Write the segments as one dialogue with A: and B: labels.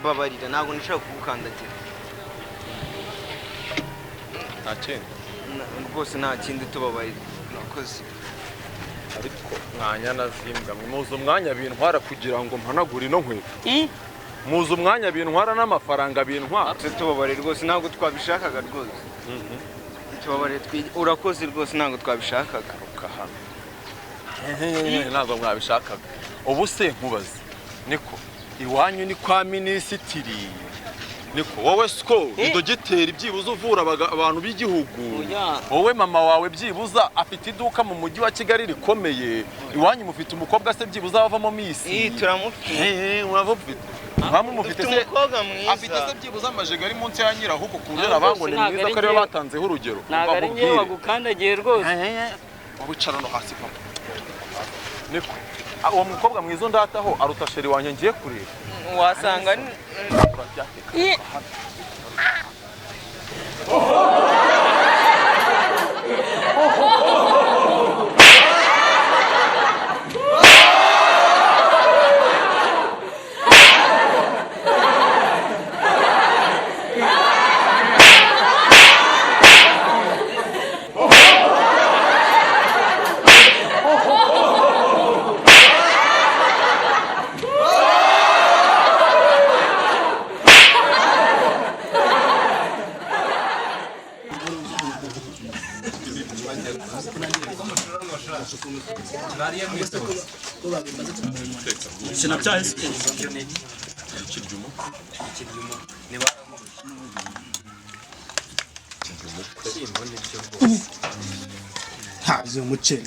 A: Babarira, ntabwo nashaka kugukandagira.
B: Nta kindi?
A: Rwose nta kindi, tubabarira, murakoze.
B: Ariko mwanya nazimbwa, muzi umwanya bintwara kugira ngo mpanagure ino nkweto? Muzi umwanya bintwara n'amafaranga bintwara?
A: Tubabarire rwose, ntabwo twabishakaga rwose. Tubabarire, urakoze rwose, ntabwo twabishakaga.
B: Ntabwo mwabishakaga. Ubu se nkubaze, niko iwanyu ni kwa minisitiri? Niko wowe siko ni dogiteri byibuze uvura abantu b'igihugu? Wowe mama wawe byibuza afite iduka mu mujyi wa Kigali rikomeye. Iwanyu mufite umukobwa se byibuza wavamo misi?
A: Turamufite.
B: Muramufite? Mwamufite se?
A: Umukobwa mwiza.
B: Afite se byibuza amajega ari munsi ya nyirahuko ku buryo abango ni mwiza ko ariwe batanzeho urugero?
C: Ntabwo ari njyewe wagukandagiye rwose.
B: Wicara no hasi papa. Niko uwo mukobwa mwiza ndataho aruta sheri wanjye ngiye kureba.
A: Wasanga
D: Ntazi umuceri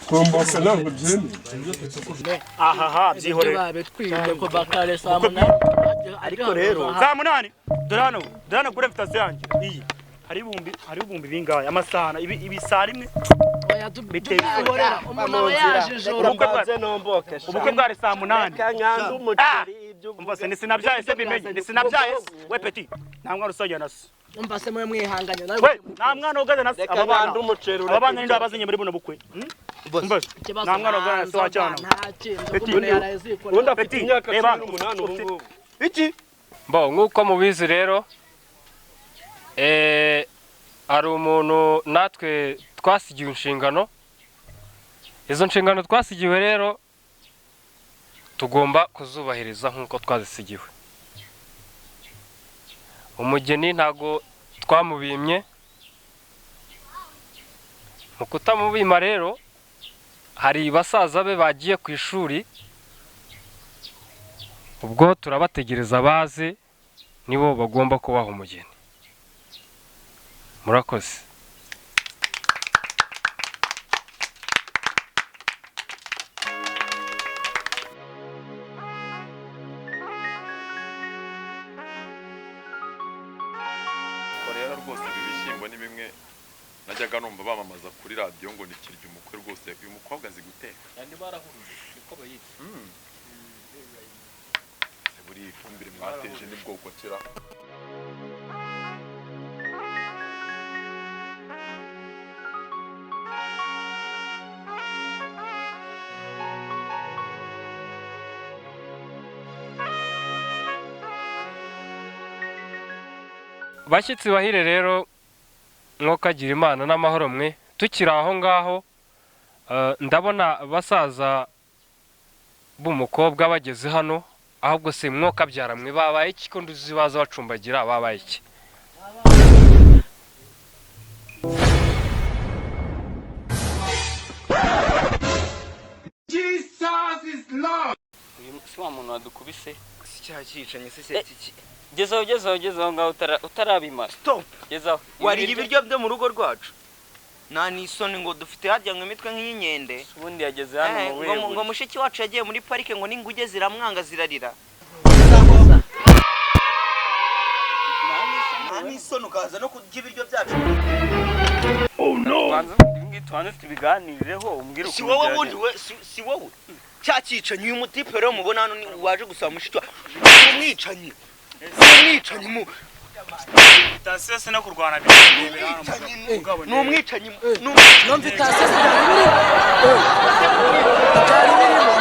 D: kombosa ntabwo byemewe.
E: Ahaha, byihorere.
F: Ariko rero
E: saa munani, dore hano, dore hano kuri invitation yanjye iyi hari ibihumbi bingahe amasahana ibi saa rimwe. Ubukwe bwari saa munani. Umva se, nisinabyaye se bimenye, nisinabyaye we petit, nta mwana usajya na se.
F: Umva se mwe mwihanganye.
E: We nta mwana ugaze na se. Aba bana ninde abazinye muri buno bukwe? Umva se, nta mwana ugaze na se wa cyana.
D: Undi afite imyaka 18 ubu ngubu.
E: Iki
C: bo nkuko mubizi rero, hari umuntu natwe twasigiwe inshingano. Izo nshingano twasigiwe rero tugomba kuzubahiriza nkuko twazisigiwe. Umugeni ntago twamubimye. Mu kutamubima rero hari basaza be bagiye ku ishuri, ubwo turabategereza baze, nibo bagomba kubaha umugeni. Murakoze.
B: Rero rwose ibi bishyimbo ni bimwe najyaga numva bamamaza kuri radiyo ngo ni kirya umukwe. Rwose uyu mukobwa azi guteka.
C: Yandi barahuruje niko bayita.
B: Buri ifumbire mwateje ni bwoko kira.
C: Bashyitsi bahire rero mwokagira Imana n'amahoro mwe. Tukiri aho ngaho, ndabona basaza b'umukobwa bageze hano, ahubwo se mwokabyara mwe babaye iki ko nduzi baza bacumbagira, babaye iki?
D: Jesus is Lord.
C: Uyu si wa muntu wadukubise?
A: Si cya cyicanye se se.
C: Gezaho, gezaho, gezaho ngaho utarabimara.
A: Stop.
C: Gezaho.
A: Wariye ibiryo byo mu rugo rwacu. Nta nisoni ngo dufite harya ngo imitwe nk'iyinkende.
C: Ubundi yageze hano mu buye.
A: Ngo mushiki wacu yagiye muri parike ngo n'inguge ziramwanga zirarira. Nta nisoni ukaza no kurya ibiryo byacu.
D: Oh no.
C: Banza tubanze tubiganireho umbwire
A: Si wowe wundi we, si wowe. Cya cyicanyi uyu mutipe rero mubona hano ni waje gusaba mushiki wacu. Umwicanyi. Umwicanyi mu
E: Invitation se no kurwana birebera hano.
A: Ni umwicanyi.
F: No invitation se byari birimo.